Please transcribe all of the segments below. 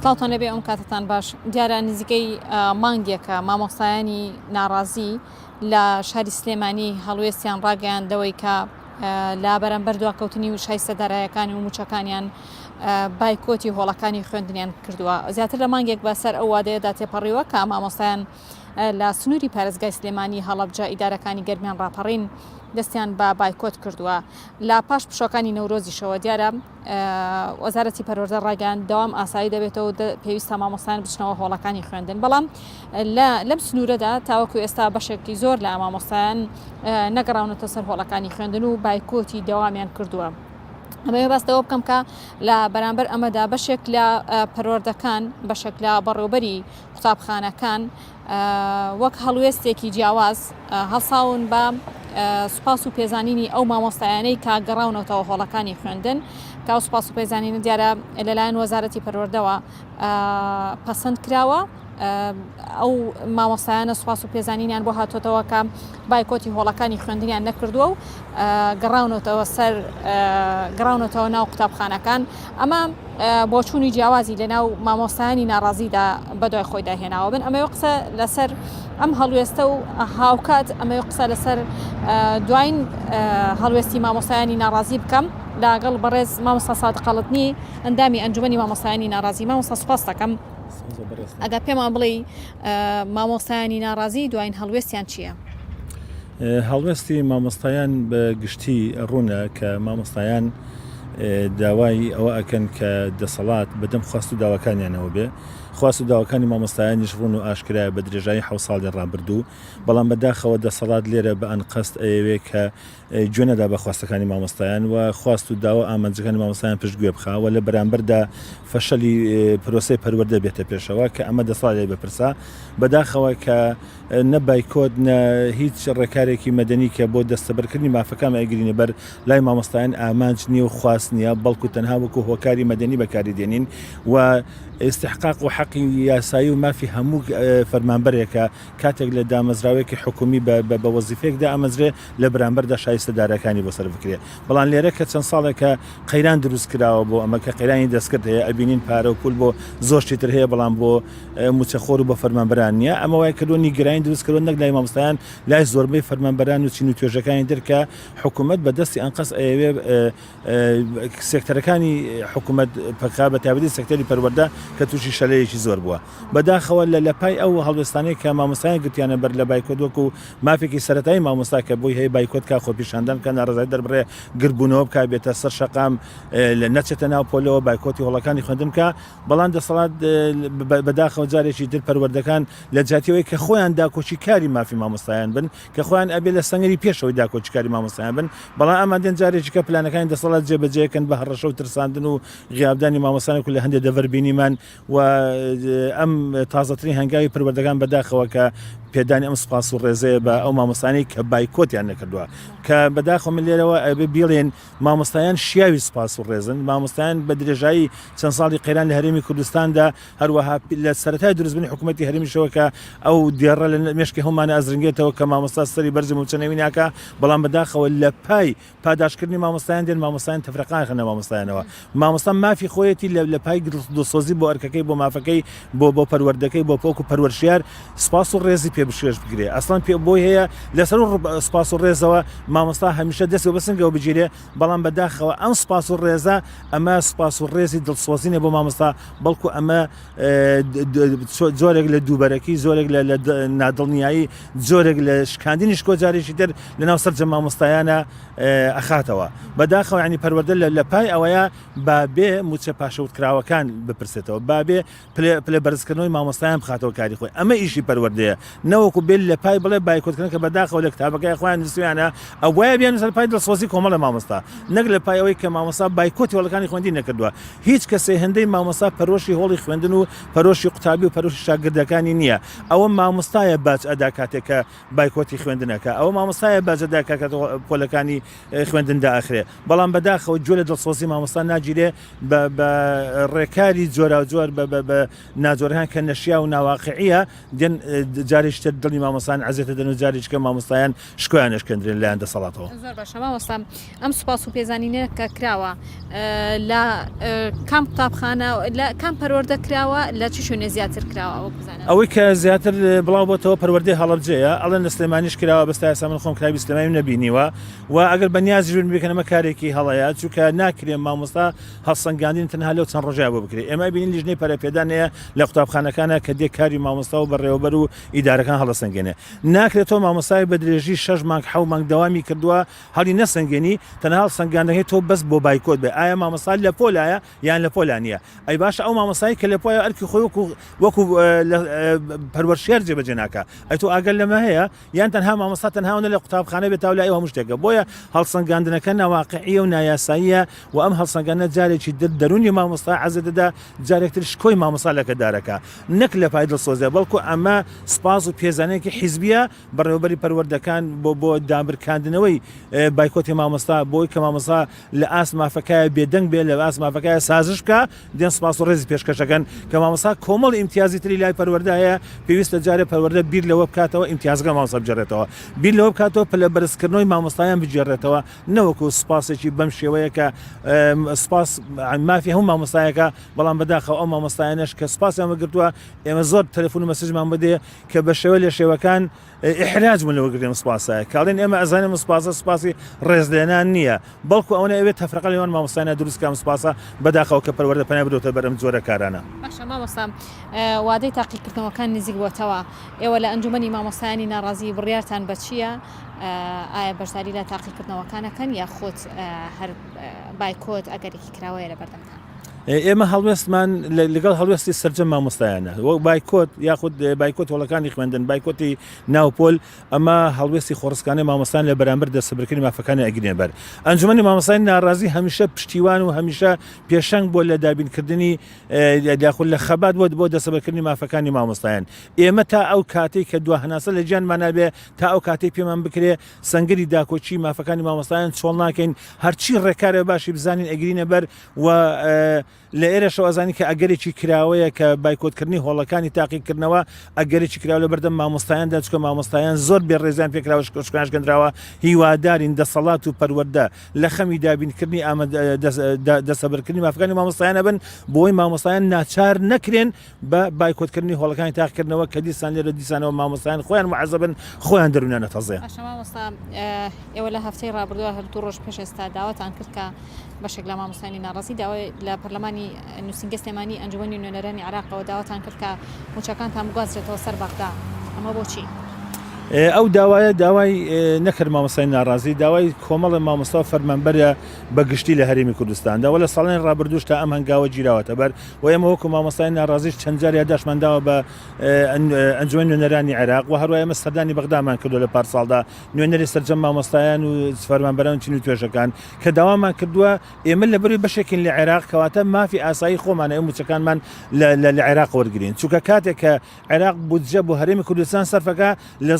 سڵاوتان لێبێ ئەم کاتتان باش دیارە نزیکەی مانگێکە مامۆستایانی ناڕازی لە شاری سلێمانی هەڵوێستیان ڕاگەیاندەوەی کە لە بەرامبەر دواکەوتنی و شایستە دارایەکانی و موچەکانیان بایکۆتی هۆڵەکانی خوێندنیان کردووە زیاتر لە مانگێک بەسەر ئەو وادەیەدا تێپەڕیوە کە مامۆستایان لە سنووری پارێزگای سلێمانی هەڵەبجە ئیدارەکانی گەرمیان ڕاپەڕین دەستیان بە بایکۆت کردووە لە پاش پشۆکانی نەورۆزیشەوە دیارە وەزارەتی پەروەردە ڕایگەیاند دەوام ئاسایی دەبێتەوە پێویستە مامۆستایان بچنەوە هۆڵەکانی خوێندن بەڵام لەم سنوورەدا تاوەکو ئێستا بەشێکی زۆر لە مامۆستایان نەگەڕاونەتە سەر هۆڵەکانی خوێندن و بایکۆتی دەوامیان کردووە. ئەمەوێ باس لەوە بکەم کە لە بەرامبەر ئەمەدا بەشێک لە پەروەردەکان بەشێک لە بەڕێوبەری قوتابخانەکان وەک هەڵوێستێکی جیاواز هەڵساون بە سوپاس و پێزانینی ئەو مامۆستایانەی کە گەڕاونەتەوە هۆڵەکانی خوێندن کە ئەو سوپاس و پێزانینە دیارە لەلایەن وەزارەتی پەروەردەوە پەسەند کراوە ئەو مامۆستایانە سوپاس و پێزانینیان بۆ هاتۆتەوە کە بایکۆتی هۆڵەکانی خوێندنیان نەکردووە و گەڕاونەتەوە سەر گەڕاونەتەوە ناو قوتابخانەکان ئەمە بۆچوونی جیاوازی لەناو مامۆستایانی ناڕازیدا بەدوای خۆیدا هێناوە. من ئەمەوێ قسە لەسەر ئەم هەڵوێستە و هاوکات ئەمەوێ قسە لەسەر دواین هەڵوێستی مامۆستایانی ناڕازی بکەم لەگەڵ بەڕێز مامۆستا سادق قەڵتنی ئەندامی ئەنجومەنی مامۆستایانی ناڕازی. مامۆستا سوپاس دەکەم. ئەگەر پێمان بڵێی مامۆستایانی ناڕازی دواین هەڵوێستیان چییە؟ هەڵوێستی مامۆستایان بە گشتی ڕوونە کە مامۆستایان داوای ئەوە ئەکەن کە دەسەڵات بەدەم خواست و داواکانیانەوە بێ خواست و داواکانی مامۆستایانیش ڕوون و ئاشکرایە بە درێژایی حەو ساڵی ڕابردوو بەڵام بەداخەوە دەسەڵات لێرە بە ئەنقەست ئەیەوێ کە گوێ نەدا بە خواستەکانی مامۆستایان و خواست و داوا ئامانجەکانی مامۆستایان پشتگوێ بخا و لە بەرامبەردا فەشەلی پرۆسەی پەروەردە بێتە پێشەوە کە ئەمە دەسەڵات لێی بەپرسە بەداخەوە کە نە بایکۆت نە هیچ ڕێکارێکی مەدەنی کە بۆ دەستەبەرکردنی مافەکانمان ئەیگرینە بەر لای مامۆستایان ئامانج نییە و خواست نییە بەڵکو تەنها وەکو هۆکاری مەدەنی بەکاری دێنین و ئیستحقاق و حەقی یاسایی و مافی هەموو فەرمانبەرێکە کاتێک لە دامەزراوەیەکی حکومی بە وەزیفەیەک دامەزرێ لە بەرامبەردا شایستە دارایەکانی بۆ سەرف بکرێ بەڵام لێرە کە چەند ساڵێکە قەیران دروست کراوە بۆ ئەمە کە قەیرانی دەستکرد هەیە ئەبینین پارە و پول بۆ زۆر شتی تر هەیە بەڵام بۆ مووچەخۆر و بە فەرمانبەران نییە، ئەمە وای کردووە نیگەرانی دروست کردووە نەک لای مامۆستایان لای زۆربەی فەرمانبەران و چین و توێژەکانی تر کە حکوومەت بە دەستی ئەنقەست ئەیەوێ سێکتەرەکانی حکوومەت پەکخا بە تایبەتی سێکتەری پەروەردە کە تووشی شەلەیەکی زۆر بووە. بەداخەوە لە لە پای ئەو هەڵوێستانەی کە مامۆستایان گرتیانە بەر لە بایکۆت وەکو مافێکی سەرەتایی مامۆستا کە بۆی هەیە بایکۆت کا خۆپیشاندان بکا ناڕەزایی دەربڕێ گردبوونەوە بکا بێتە سەر شەقام نەچێتە ناو پۆلەوە بایکۆتی هۆڵەکانی خوێندن بکا بەڵام دەسەڵات بەداخەوە جارێکی تر پەروەردەکان لە جیاتی ئەوەی کە خۆیان داکۆکی کاری مافی مامۆستایان بن کە خۆیان ئەبێ لە سەنگەری پێشەوەی داکۆکی کاری مامۆستایان بن بەڵام ئەمان دێن جارێکی کە پلانەکانی دەسەڵات جێبەجێکەن بە هەڕەشە و ترساندن و غیابدانی مامۆستایان و لە هەندێک دەڤەر بینیمان و ئەم تازەترین هەنگاوی پەروەردەکان بەداخەوە کە پێدانی ئەم سپاس و ڕێزەیە بە ئەو مامۆستانەی کە بایکۆتیان نەکردووە کە بەداخەوە من لێرەوە ئەبێ بیڵێن مامۆستایان شیاوی سپاس و ڕێزن، مامۆستایان بە درێژایی چەند ساڵی قەیران لە هەرێمی کوردستاندا، هەروەها لە سەرەتای دروستبوونی حکوومەتی هەرێمیشەوە کە ئەو دێڕە لە مێشکی هەموومانە ئەزرنگێتەوە کە مامۆستا سەری بەرزی مووچە نەوی ناکا، بەڵام بەداخەوە لە پای پاداشتکردنی مامۆستایان دێن مامۆستایان تەفرەقە ئەخەنە مامۆستایانەوە. مامۆستا مافی خۆیەتی لە لە پای دڵسۆزی بۆ ئەرکەکەی بۆ مافەکەی بۆ بۆ پەروەردەکەی بۆ وەکو پەروەرشیار سپاس و ڕێزی پێ بشێش بگرێ ئەسڵەن پێ بۆی هەیە لەسەر سپاس و ڕێزەوە مامۆستا هەمیشە دەستی بە سنگەوە بگیرێ بەڵام بەداخەوە ئەم سپاس و ڕێزە ئەمە سپاس و ڕێزی دڵسۆزینە بۆ مامۆستا بەڵکو ئەمە جۆرێک لە دووبەرەکی زۆرێک لە نادڵنیایی جۆرێک لە شکاندنی شکۆ جارێکی تر لەناو سەرجەم مامۆستایانە ئەخاتەوە بەداخەوە ینی پەروەردە لە پای ئەوەیە با بێ موچە پاشەوتکراوەکان بپرسێتەوە با بێ پلە بەرزکردنەوەی مامۆستایان بخاتەوە کاری خۆی ئەمە ئیشی پەروەردەیە نەوەکو بێت لە پای بڵێ بایکۆتکردن کە بەداخەوە لە کتابەکەی خۆیان نووسیانە ئەوایە بیان لەسەر پای دڵسۆزی کۆمەڵە مامۆستا نەک لە پای ئەوەی کە مامۆستا بایکۆتی هۆڵەکانی خوێندنی نەکردووە هیچ کەسێ هێندەی مامۆستا پەرۆشی هۆڵی خوێندن و پەرۆشی قوتابی و پەرۆشی شاگردەکانی نییە ئەوە مامۆستایە باج ئەدا کاتێک کە بایکۆتی خوێندنەکە ئەوە مامۆستایە باج ئەدا کە پۆلەکانی خوێندن دائەخرێ بەڵام بەداخەوە. گوێ لە دڵسۆزی مامۆستا ناگیرێ بە بە ڕێکاری جۆراوجۆر بە بە بە ناجۆرەکان کە نەشیاو و ناواقعیە دێن جارێکی تر دڵی مامۆستایان عەزێتە دەن و جارێکی کە مامۆستایان شکۆیان ئەشکێندرێن لایەن دەسەڵاتەوە. زۆر باشە مامۆستا ئەم سوپاس و پێزانینە کە کراوە لە کام قوتابخانە لە کام پەروەردە کراوە لە چ شوێنێ زیاتر کراوە ئەوە بزانە؟ ئەوەی کە زیاتر بڵاو بۆتەوە پەروەردەی هەڵەبجەیە ئەڵێن لە سلێمانیش کراوە بەس تا ئێستا من خۆم کتابی سلێمانیم نەبینیوە و ئەگەر بە نیازیش بن بیکەن ئەمە کارێکی هەڵەیە چونکە ناکرێ مامۆستا هەڵسەنگاندن تەنها لەو چەند ڕۆژەیا بۆ بکرێ ئێمە ئەبینین لیژنەی پەرەپێدان هەیە لە قوتابخانەکانە کە دێ کاری مامۆستا و بەڕێوەبەر و ئیدارەکان هەڵەسەنگێنێ ناکرێت تۆ مامۆستایەک بە درێژی شەش مانگ حەو مانگ دەوامی کردووە هەڵی نەسەنگێنی تەنها هەڵسەنگاندنەکەی تۆ بەس بۆ بایکۆت بێ ئایا مامۆستا لە پۆلایە یان لە پۆلا نییە ئەی باشە ئەو مامۆستای کە لە پۆیا ئەرکی خۆی وەکو وەکو پەروەرشیار جێبەجێ ناکا ئەی تۆ ئاگەر لەمە هەیە یان تەنها مامۆستا تەنها ئەوەندە لە قوتابخانە بێت تا لای ئەو هەموو شتێکە بۆیە هەڵسەنگاندنەکە ناواقعیە و نایاساییە و ئەم هەڵسەنگاندنە جارێکی تر دەروونی مامۆستا عەزێت دەدا جارێک تر شکۆی مامۆستا لەکەدارەکە نەک لە پای دڵسۆزیە بەڵکو ئەمە سپاس و پێزانینێکی حیزبیە بەڕێوەبەری پەروەردەکان بۆ بۆ دامرکاندنەوەی بایکۆتی مامۆستا بۆی کە مامۆستا لە ئاست مافەکایە بێدەنگ بێ لە ئاست مافەکایە سازش بکا دێن سپاس و ڕێزی پێشکەش ئەکەن کە مامۆستا کۆمەڵی ئیمتیازی تری لای پەروەردە هەیە پێویستە جارێ پەروەردە بیر لەوە بکاتەوە ئیمتیازەکە مامۆستا بگێڕێتەوە بیر لەوە بکاتەوە پلە بەرزکردنەوەی مامۆستایان بگێڕێتەوە نەوەکو سپاسێکی بەم شێوەیە کە سپاس مافی هەموو مامۆستایەکە بەڵام بەداخەوە ئەو مامۆستایانەش کە سپاسیان وەرگرتووە ئێمە زۆر تەلەفۆن و مەسجمان بۆ دێ کە بە شێوە لە شێوەکان ئیحراج بوون لەوە گرتنی ئەم سوپاسە کە ئەڵێن ئێمە ئەزانین ئەم سوپاسە سوپاسی ڕێزلێنان نییە بەڵکو ئەوەنە ئەوێت تەفرەقە لەنێوان مامۆستایانە دروست کە ئەم سوپاسە بەداخەوە کە پەروەردە پەنای بردۆتە بەر ئەم جۆرە کارانە. باشە مامۆستا وادەی تاقیکردنەوەکان نزیک بۆتەوە ئێوە لە ئەنجومەنی مامۆستایانی ناڕازی بڕیارتان بە چییە ئایا بەشداری لە تاقیکردنەوەکان ئەکەن یاخود هەر بایکۆت ئەگەرێکی کراوەیە لەبەردەمتان؟ ئێمە هەڵوێستمان لەگەڵ هەڵوێستی سەرجەم مامۆستایانە وەک بایکۆت یاخود بایکۆت هۆڵەکانی خوێندن بایکۆتی ناوپۆل ئەمە هەڵوێستی خۆڕسکانەی مامۆستان لە بەرامبەر دەستەبەرکردنی مافەکانی ئەگرێن بەر ئەنجومەنی مامۆستای ناڕازی هەمیشە پشتیوان و هەمیشە پێشەنگ بۆ لە دابینکردنی یاخود لە خەبات بۆ بۆ دەستەبەرکردنی مافەکانی مامۆستایان ئێمە تا ئەو کاتێک کە دوا هەناسە لە گیانمانا بێ تا ئەو کاتێک پێمان بکرێ سەنگەری داکۆکی مافەکانی مامۆستایان چۆڵ ناکەین هەرچی ڕێکارە باشی بزانین ئەگرینە بەر و لە ئێرەشەوە ئەزانین کە ئەگەرێکی کراوەیە کە بایکۆتکردنی هۆڵەکانی تاقیکردنەوە ئەگەرێکی کراوە لە بەردەم مامۆستایاندا چونکە مامۆستایان زۆر بێڕێزیان پێکراوە شکۆیان شکێندراوە هیوادارین دەسەڵات و پەروەردە لە خەمی دابینکردنی دەستەبەرکردنی مافەکانی مامۆستایان ئەبن بۆی مامۆستایان ناچار نەکرێن بە بایکۆتکردنی هۆڵەکانی تاقیکردنەوە کە دیسان لێرە دیسانەوە مامۆستایان خۆیان معەزەبن خۆیان دەروونیان ئەتەزێ. باشە مامۆستا ئێوە لە هەفتەی ڕابردووە هەر دوو ڕۆژ پێش ئێستا داواتان کرد کە بەشێک لە مامۆستایانی ناڕازی داوای لە پەرلەمانی نووسینگە سلێمانی ئەنجومەنی نوێنەرانی عێراقەوە داواتان کرد کە مووچەکانتان بگوازرێتەوە سەر بەغدا ئەمە بۆچی؟ ئەو داوایە داوای نەکرد مامۆستای ناڕازی داوای کۆمەڵە مامۆستا و فەرمانبەرە بە گشتی لە هەرێمی کوردستاندا و لە ساڵانی ڕابردووش تا ئەم هەنگاوە گیراوەتە بەر و ئێمە وەکو مامۆستای ناڕازیش چەند جار یاداشمان داوە بە ئەنجومەنی نوێنەرانی عێراق و هەروە ئێمە سەردانی بەغدامان کردو لە پارساڵدا نوێنەری سەرجەم مامۆستایان و فەرمانبەران و چین و توێژەکان کە داوامان کردووە ئێمە لە بەروی بەشێکین لە عێراق کەواتە مافی ئاسایی خۆمانە ئەو موچەکانمان لە عێراق وەرگین چونکە کاتێک کە عێراق بودجە بۆ هەرێمی کوردستان سەرفەکە لە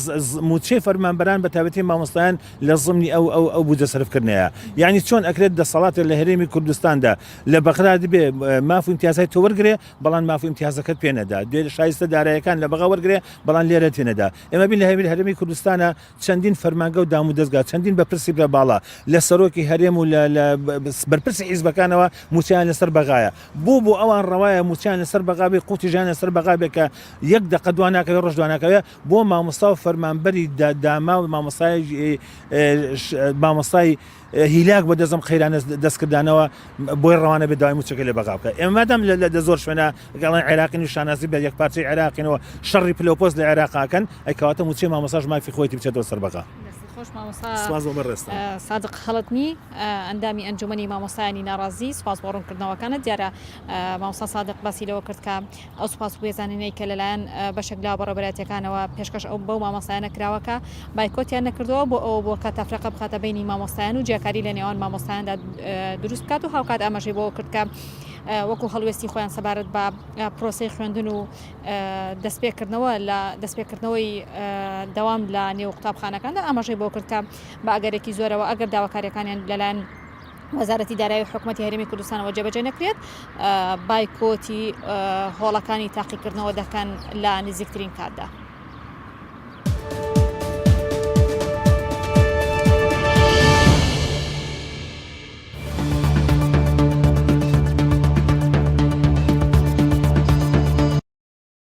موچەی فەرمانبەران بە تایبەتی مامۆستایان لە زمنی ئەو ئەو ئەو بودجە سەرفکردنەیە یعنی چۆن ئەکرێت دەسەڵاتێک لە هەرێمی کوردستاندا لە بەغداد بێ ماف و ئیمتیازای تۆ وەرگرێ بەڵام ماف و ئیمتیازەکەت پێ نەدا دوێ شایستە دارایەکان لە بەغا وەرگرێ بەڵام لێرە تێ نەدا ئێمە بین لە هەرێمی هەرێمی کوردستانە چەندین فەرمانگە و دامودەزگا چەندین بەرپرسی پلە باڵا لە سەرۆکی هەرێم و لە لە بەرپرسی حیزبەکانەوە مووچەیان لەسەر بەغایە بۆ بۆ ئەوان ڕەوایە مووچەیان لەسەر بەغا بێ قوتی ژیان لەسەر بەغا بێ کە یەک دەقە دوا ناکەوێ ڕۆژ دوا ناکەوێ بۆ مامۆستا و فەرمانبەری داما و مامۆستای مامۆستای هیلاک بە دەست ئەم قەیرانە دەستکردانەوە بۆی ڕەوانە بێت داوای مووچەکەی لە بەغا بکات ئێمە مادام لە لە زۆر شوێنە گەڵان عێراقین و شانازی بە یەکپارچەی عێراقینەوە شەڕی پلەوپۆست لە عێراق ئەکەن ئەی کەواتە مووچەی مامۆستاش مافی خۆیەتی بچێتەوە سەر بەغا. دەستت خۆش مامۆستا سپاس بۆ بەڕێزتان. سادق خەڵەتنی ئەندامی ئەنجومەنی مامۆستایانی ناڕازی سپاس بۆ ڕوونکردنەوەکانت دیارە مامۆستا سادق باسی لەوە کرد کە ئەو سوپاس و پێزانینەی کە لەلایەن بەشێک لە بەڕێوەبەرایەتیەکانەوە پێشکەش ئەو بەو مامۆستایانە کراوە کە بایکۆتیان نەکردووە بۆ ئەوە بووە کە تەفرەقە بخاتە بەینی مامۆستایان و جیاکاری لە نێوان مامۆستایاندا دروست بکات و هاوکات ئاماژەی بۆ کرد کە وەکو هەڵوێستی خۆیان سەبارەت بە پرۆسەی خوێندن و دەستپێکردنەوە لە دەستپێکردنەوەی دەوام لە نێو قوتابخانەکاندا ئاماژەی بۆ کرد کە بە ئەگەرێکی زۆرەوە ئەگەر داواکاریەکانیان لەلایەن. وەزارەتی دارایی حکومەتی هەرێمی کوردستانەوە جێبەجێ نەکرێت بایکۆتی هۆڵەکانی تاقیکردنەوە دەکەن لە نزیکترین کاتدا.